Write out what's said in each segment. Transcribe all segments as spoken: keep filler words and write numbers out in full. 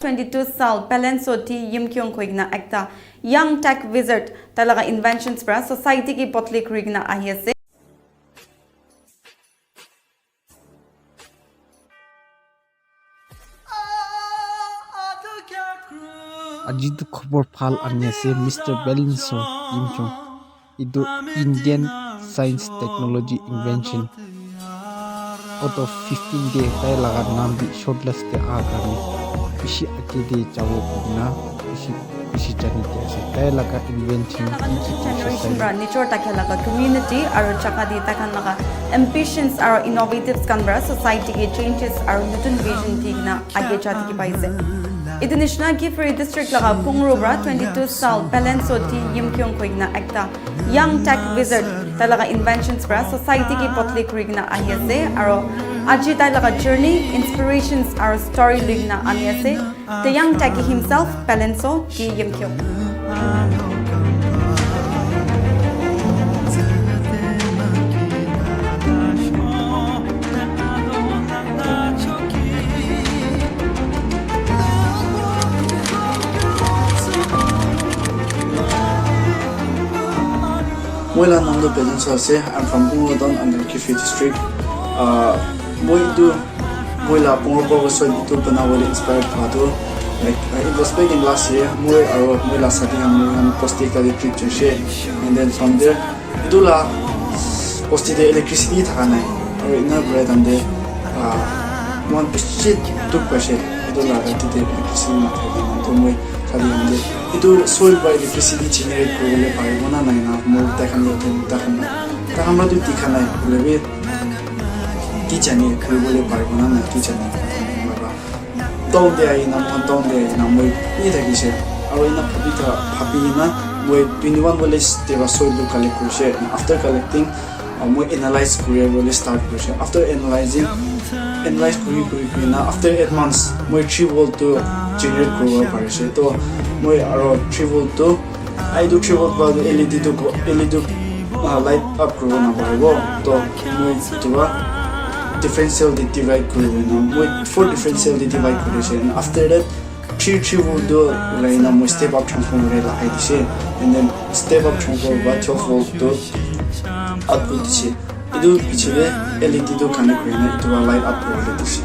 twenty-two saal Palenso T Yimkyung koi kena ekta young tech wizard tai laga inventions para society ke bodli kuri kena ahi ase. Aji tu khobor bhal ani ase, Mister Palenso Yimkyung. Etu Indian science technology invention out of fifteen te tai laga naam bi shortlist te aha karne bishi age te jabo koina bishi bishi jani dia ase. Tai laga invention ki ki generation para nature thaka laga community aru jaga te tai khan laga ambitions aru innovatives khan para society ke changes aru notun vision di kena age ja dikhi pai ase. Etu nishina Kiphire district laga Pungro para twenty-two saal Palenso T Yimkyung koi kena ekta young tech wizard tai laga inventions para society ke bodli kuri kena ahi ase aru aji tai laga journey, inspirations aru story lui kena ani ase. The young techie himself, Palenso T Yimkyung. Moi la naam tu Palenso ase. I'm from Pungro town under Kiphire district. Uh, moi tu moi la Pungro Provo soil tu bana wale inspired pa tu, like, uh, it was back in last year. Moi aru moi la sathi khan moi khan bosti ekta te trip jaise, and then from there etu la bosti te electricity thaka nai, aru ena kura time te, ah, moi khan bishi dukh paise. Etu la rati te electricity nathaka nai, to moi khali khan te etu soil para electricity generate kuribole paribo na nai na, moi tai khan te, tai khan, tai khan para tu dikha nai, hoile bi ki jani kuribole paribo na nai, ki jani. Town te ahi na, moi khan town te ahi na, moi eni thakise. Aru ena bhabi tha-, bhabi na, moi twenty-one village te para soil tu collect kurise. After collecting, uh, moi analyze kuri bole start kurise. After analyzing, analyze kuri, kuri, kuri na, after eight months, moi three volt tu generate kuribo parise. To moi aru three volt tu Ai tu three volt para tu L E D tu ko-, L E D tu, ah, light up kuribo naparibo. To moi etu para differential te divide kuribo na. Moi four differential te divide kurise. And after that, three three volt tu ulai na moi step up transformer te lagai dise. And then step up transformer para twelve volt tu output dise. Etu piche te L E D tu connect kuri na etu para light up kuri bole dise.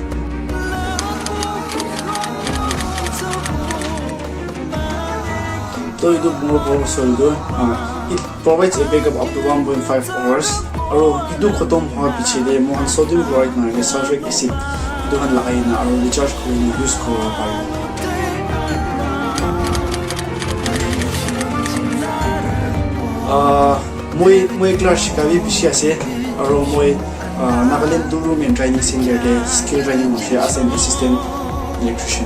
To etu Pungro Provo soil tu, ah, it provides a backup up to one point five hours. Aru etu khotom hoa piche te moi khan sodium chloride nahoi le sulfuric acid etu khan lagai na aru recharge kuri na use kuri bo pare. Ah, Moi, moi class shika bi bishi ase, aru moi, ah, Nagaland Tourism and Training Center te skill training hoise as an assistant electrician.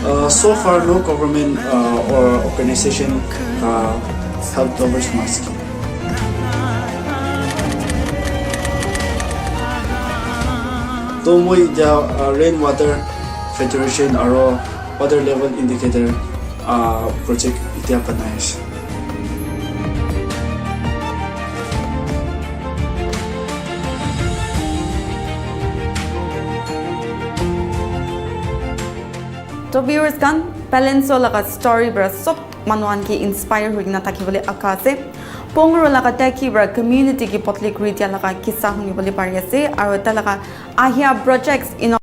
Uh, so far, no government, uh, or organization, uh, help towards my skill. To moi etia, uh, rain water filtration aro water level indicator, ah, project etia banai ase. To viewers khan, Palenso laga story para sob manu khan ke inspire hoi kena thaki bole aka ase. Pongro laga techie para community ke potli kuri dia laga kissa huni bole pari ase, aro tai laga ahia projects ino